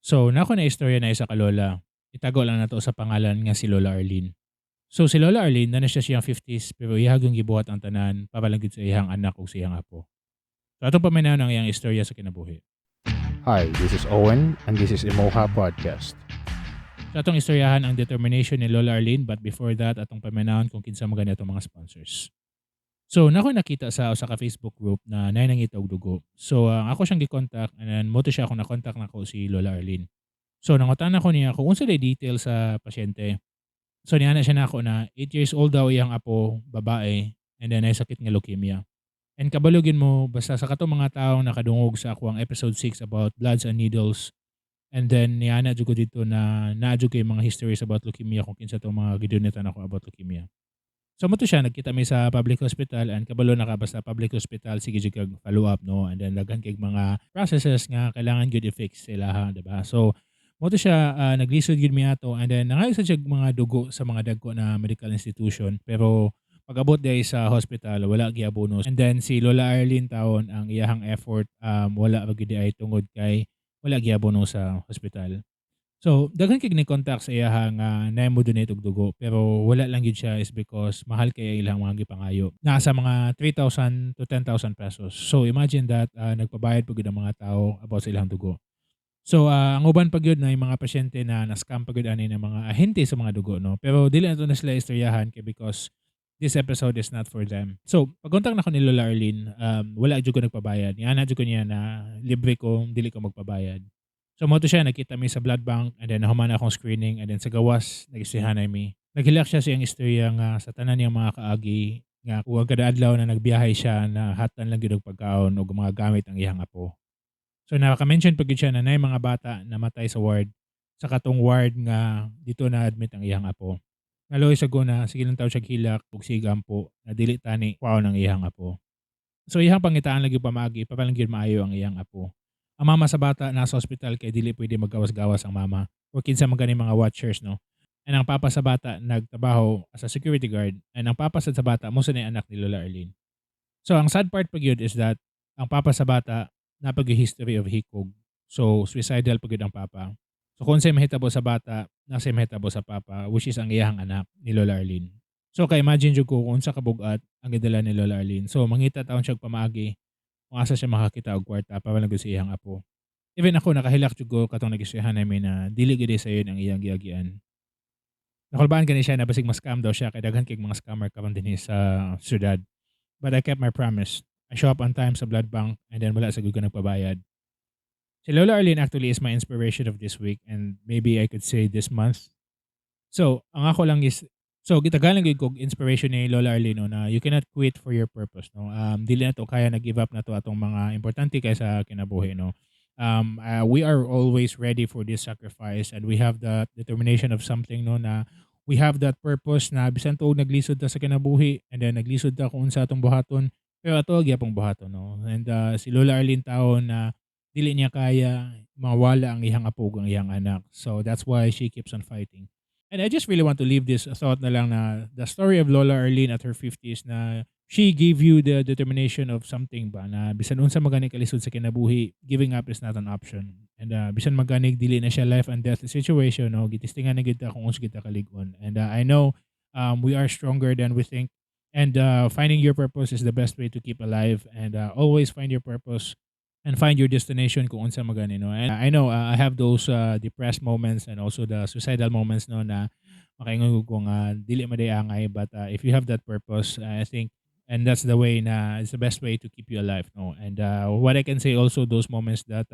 So, naa ko na istorya na isa ka lola. Itago lang nato sa pangalan nga si Lola Arlene. So si Lola Arlene na siya siyang 50s pero iyahang gibuhat ang tanan para lang gid sa iyang anak ug sa iyang apo. So atong paminaw ang iyang istorya sa kinabuhi. Hi, this is Owen, and this is Emoha Podcast. So atong istoryahan ang determination ni Lola Arlene, but before that, atong paminawon kung kinsa man gani atong mga sponsors. So naa ko nakita sa usa ka Facebook group na naay nangita og dugo. So ako siyang gi-contact and then mao to siya akong na-contact nako si Lola Arlene. So nangutana ko niya kung unsa day detail sa pasyente. So niana siya nako na 8 years old daw iyang apo, babae, and then ay sakit nga leukemia. And kabalo gyud mo basta sa katong mga tawo nakadungog sa ako ang episode 6 about Bloods and Needles. And then niana jud ko dito na naa jud kay mga histories about leukemia kung kinsa tong mga gidonate nako about leukemia. So mao to siya, nagkita mi sa public hospital and kabalo na ka basta public hospital, sige jud kag follow up, no, and then daghan kay mga processes nga kailangan gyud i-fix sila ha, diba? So mao to siya, naglisod gyud mi ato and then nangayo sa siya mga dugo sa mga dagko na medical institution, pero pag-abot diay sa hospital, wala giabono. And then si Lola Arlene taon ang iyahang effort, wala ra gyud ay tungod kay wala giabono sa hospital. So daghan kay ni contact sa iyaha nga naay mo donate og dugo pero wala lang gyud siya is because mahal kay ilang mga gipangayo. Nasa mga 3,000 to 10,000 pesos. So imagine that, nagpabayad pa gyud ang mga tao about sa ilang dugo. So ang uban pa gyud na yung mga pasyente na na-scam pa gyud ani ng mga ahente sa mga dugo, no. Pero dili na to na sila istoryahan kay because this episode is not for them. So pag-contact nako ni Lola Arlene, wala jud ko nagpabayad. Niana jud ko niya na libre ko, dili ko magpabayad. So mao to siya, nagkita mi sa blood bank and then nahuman akong screening and then sa gawas nag-istoryahanay mi. Naghilak siya sa iyang istorya nga sa tanan niyang mga kaagi nga kuwag kada adlaw na nagbiyahe siya na hatan lang gyud og pagkaon og mga gamit ang iyang apo. So naka-mention pa gyud siya na naay mga bata namatay sa ward sa katong ward nga dito na-admit ang iyang apo. Naluoy sa guna, sige lang taw siya hilak ug sige ampo na dili tani kwaon ang iyang apo. So iyang pangitaan lagi pamaagi para lang gyud maayo ang iyang apo. Ang mama sa bata nasa ospital kay dili pwede maggawas-gawas ang mama or kinsa man gani mga watchers, no. And ang papa sa bata nagtrabaho as a security guard and ang papa sad sa bata mao sad ni anak ni Lola Arlene. So ang sad part pa gyud is that ang papa sa bata naa pa history of hikog. So suicidal pa gyud ang papa. So kung unsay mahitabo sa bata, naa say mahitabo sa papa, which is ang iyahang anak ni Lola Arlene. So ka-imagine jud ko kung unsa kabugat ang gidala ni Lola Arlene. So mangita taon siya og pamaagi kung asa siya makakita og kwarta para lang gyud sa iyang apo. Even ako nakahilak jud ko katong nag-istoryahan namin na dili gyud sayon ang iyang giagian. Nakulbaan gani siya na basig ma-scam daw siya kay daghan kay mga scammer karon dinhi sa syudad. But I kept my promise. I show up on time sa blood bank and then wala sa gud ko nagpabayad. Si Lola Arlene actually is my inspiration of this week and maybe I could say this month. So, ang ako lang is, so gitagalan gyud kog inspiration ni Lola Arlene, no, na you cannot quit for your purpose, no. Dili na to kaya nag-give up na to atong mga importante kay sa kinabuhi, no. We are always ready for this sacrifice and we have that determination of something, no, na we have that purpose na bisan tuog naglisod ta sa kinabuhi and then naglisod ta kung unsa atong buhaton, pero ato gyapong buhaton, no. And si Lola Arlene taon na dili niya kaya mawala ang iyang apo ug ang iyang anak. So that's why she keeps on fighting. And I just really want to leave this thought na lang na the story of Lola Arlene at her 50s na she gave you the determination of something ba na bisan unsa magani kalisod sa kinabuhi, giving up is not an option. And bisan maganig dili na siya life and death situation, no, gitistingan na gyud ta kung unsa kita kalig-on. And I know we are stronger than we think. And finding your purpose is the best way to keep alive. And always find your purpose and find your destination kung unsa magani, no. And I know I have those depressed moments and also the suicidal moments, no, na makaingon ko nga dili man day angay, but if you have that purpose, I think and that's the way na it's the best way to keep you alive, no. And what I can say also, those moments that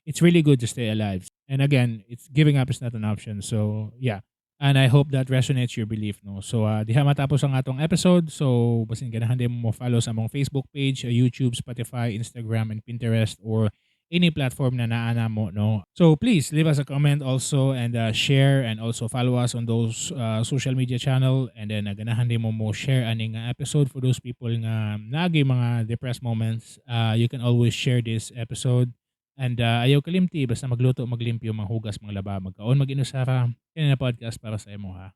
it's really good to stay alive. And again, it's giving up is not an option. So yeah, and I hope that resonates your belief, no. So diha matapos ang atong episode. So basin ganahan din mo follow sa among Facebook page, YouTube, Spotify, Instagram and Pinterest or any platform na naa namo, no. So please leave us a comment also and share and also follow us on those social media channel. And then ganahan din mo mo share aning episode for those people nga naagi mga depressed moments. You can always share this episode. And ayaw kalimti, basta magluto, maglimpyo, manghugas, manglaba, magkaon, mag-inusara. Kini na podcast para sa imo ha.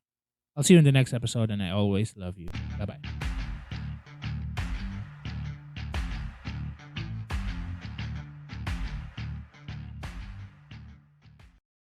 I'll see you in the next episode and I always love you. Bye-bye.